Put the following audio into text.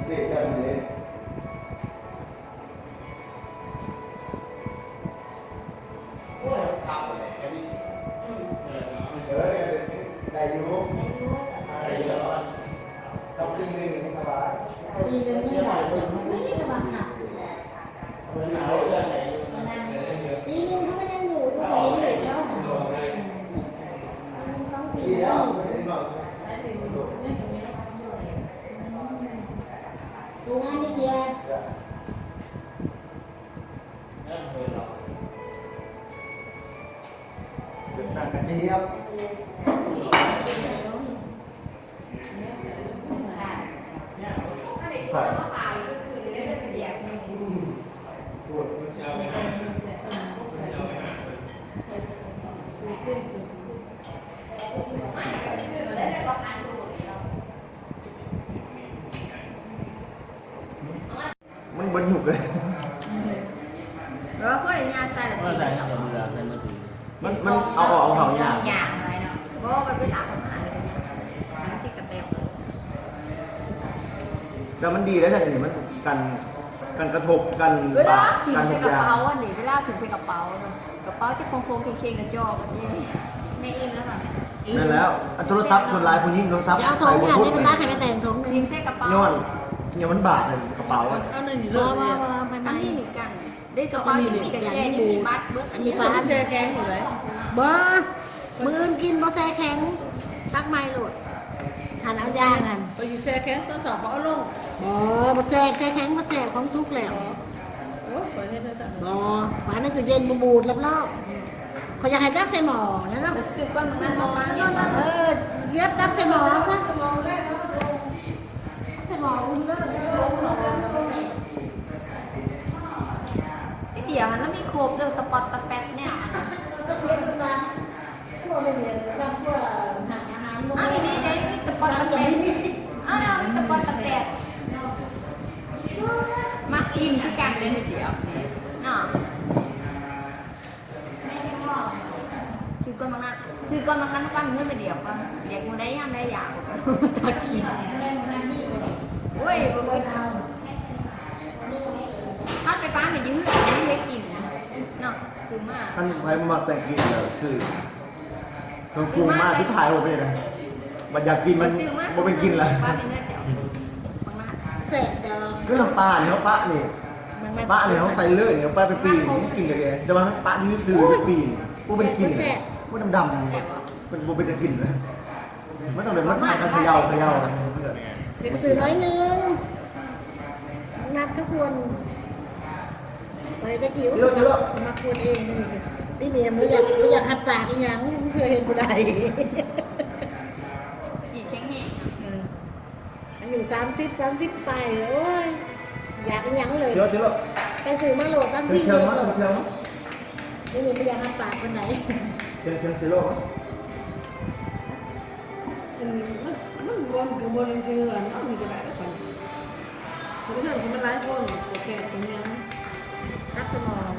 ເລກກັນເດ້. ໂອ້ຍ ຄັກເລີຍ ອັນນີ້ ອືມ ເອີ ໄດ້ຢູ່ ໄດ້ຢູ່ ໄດ້ຢູ່ ສອງປີໜຶ່ງ ສະບາຍ ປີໜຶ່ງນີ້ໄດ້ຢູ່ ເອີ ແຕ່ວ່າຄັກ ປີໜຶ່ງເຂົາກໍຍັງຢູ່ ຢູ່ ເຂົາເຫັນຢູ່ເຈົ້າ ອືມ ສອງປີ ດີແລ້ວ ອືມ ໂຮງງານນິດດຽວ. ເປັນຕາກະເຈັບ. ມັນບໍ່ຫຍຸກເລີຍ ແບບວ່າພໍໄດ້ຍາດໃສ່ແລ້ວ ມັນ ມັນເອົາອອກ ເອົາເຂົ້າຍາກ ຍາກໜ້ອຍເນາະ ບໍ່ ມັນເວລາເຂົາຫາ ມັນຕິດກະແຕບ ແລ້ວມັນດີແລ້ວ ອັນນີ້ມັນກັນ ກັນກະທົບ ກັນບາດ ກັນທຸກຢ່າງ ເວລາຖິ້ມໃສ່ກະເປົາອັນນີ້ ເວລາຖິ້ມໃສ່ກະເປົາເນາະ ກະເປົາຈະໂຄ້ງໆເຄັ່ງໆ ກະຈອກ ແມ່ອີ່ມແລ້ວ ແມ່ອີ່ມແລ້ວ ອັນໂທລະສັບ ສ່ວນຫຼາຍຜູ້ຍິງໂທລະສັບ ເອົາຖົງ ໃສ່ບໍ່ ນີ້ ໄປຕາກໃຫ້ແມ່ແຕ່ງຖົງໜຶ່ງ ຖິ້ມໃສ່ກະເປົາ ຍ້ອນຫຍັງມັນບາດ ອັນກະເປົາ ເອົາໜ້ອຍນີ້ ບໍ່ ບໍ່ ບໍ່ ອັນນີ້ນີ້ກັນ ເດ້ ກະເປົາຈະມີກະແຈ ຈະມີບັດເບິດ ອັນນີ້ປານແຊ່ແຂງຢູ່ເລີຍ ບໍ່ ມື້ອື່ນກິນບໍ່ແຊ່ແຂງ ຕັກໃໝ່ໂລດ ຄັນເອົາຢ່າງນັ້ນ ຂ້ອຍຊິແຊ່ແຂງຕອນເຊົ້າ ຂ້ອຍເອົາລົງ ບໍ່ ບໍ່ແຊ່ ແຊ່ແຂງບໍ່ແຊບ ຂອງສຸກແລ້ວ ໂອ້ຍ ຂ້ອຍເຮັດຈັ່ງຊັ້ນ ບໍ່ ວ່າໃນຕູ້ເຢັນບໍ່ບູດລອບໆ ຂ້ອຍຢາກໃຫ້ຕັກໃສ່ໝໍ້ແລ້ວເນາະ ໄປຊື້ກ້ອນມັນນັ້ນມາປານນີ້ ເອີ ຢຽບຕັກໃສ່ໝໍ້ຊະ ໃສ່ໝໍ້ອຸ່ນເລີຍ. ໄອເດຍຫັ້ນລະມີຄົບເດີ ຕະປອດຕະແປດແນວນັ້ນ ພວກແມ່ນຫຍັງຊ້ຳ ພວກຮ້ານອາຫານ ເອົາ ນີ້ເດ້ ມີຕະປອດຕະແປດ ເອົາ ມີຕະປອດຕະແປດ ມັກກິນຄືກັນເດ້ ເດຍວນີ້ເນາະ. ຊື້ກ່ອນບັກນັ້ນ ຊື້ກ່ອນບັກນັ້ນ ປັ້ນເງິນໄປດຽວກ່ອນ ຢາກມື້ໃດຍາມໃດຢາກ ກໍຕັກກິນ ໂອ້ຍ ບໍ່ຄິດ ຄັນໄປປ້າແມ່ນຢູ່ເຮືອນ ບໍ່ເຮັດກິນເນາະ ຊື້ມາ ຄັນໃຜບໍ່ມັກແຕ່ງກິນ ແລ້ວຊື້ ເຄື່ອງປຸງມາ ສຸດທ້າຍບໍ່ເປັນນະ ບັດຢາກກິນມັນບໍ່ເປັນກິນລະ ປ້າເປັນເງິນເຈົ້າ ບັກນັ້ນ ແຊບເດີ ຄືນ້ຳປານີ້ ເຮົາປະນີ້ ປະນີ້ເຮົາໃສ່ເລີຍນີ້ ເຮົາປະໄປປີນີ້ ກິນເລີຍ ແຕ່ວ່າປະຢູ່ຊື່ເປັນປີນີ້ ບໍ່ເປັນກິນ ບໍ່ ດຳໆ ມັນບໍ່ເປັນຕາກິນນະ ມັນຕ້ອງໄດ້ ມັນຜ່ານການຂະເຍົາ ຂະເຍົາ ເປັນຊື່ໜ້ອຍໜຶ່ງ ນັດກັບຄົນ ຂ້ອຍຈະກິນ ກິນໂລດ ກິນໂລດ ມັກຄົນເອງ ນີ້ ນີ້ບໍ່ຢາກ ບໍ່ຢາກຮັບປາກອີ່ຫຍັງ ເພື່ອເຮັດບໍ່ໄດ້ ອີກແຂງແຮງ ອືມ ອາຍຸສາມສິບ ສາມສິບປາຍ ໂອ້ຍ ຢາກອີ່ຫຍັງເລີຍ ເຈີ ເຈີ ໄປຊື້ມາໂລດ ຕາມທີ່ໂລດ ເຊີນມາ ເຊີນມາ ນີ້ບໍ່ຢາກຮັບປາກປານໃດ ເຊີນ ເຊີນ ຊື້ໂລດ ອືມ ມັນ ມັນບໍ່ ມັນກໍບໍ່ໄດ້ຊື້ອັນນັ້ນນີ້ກໍໄດ້ ຊື້ເຮືອນກໍມັນຫຼາຍຄົນ ກໍແຂກກໍຫຍັງ ຕັດສະໝອງ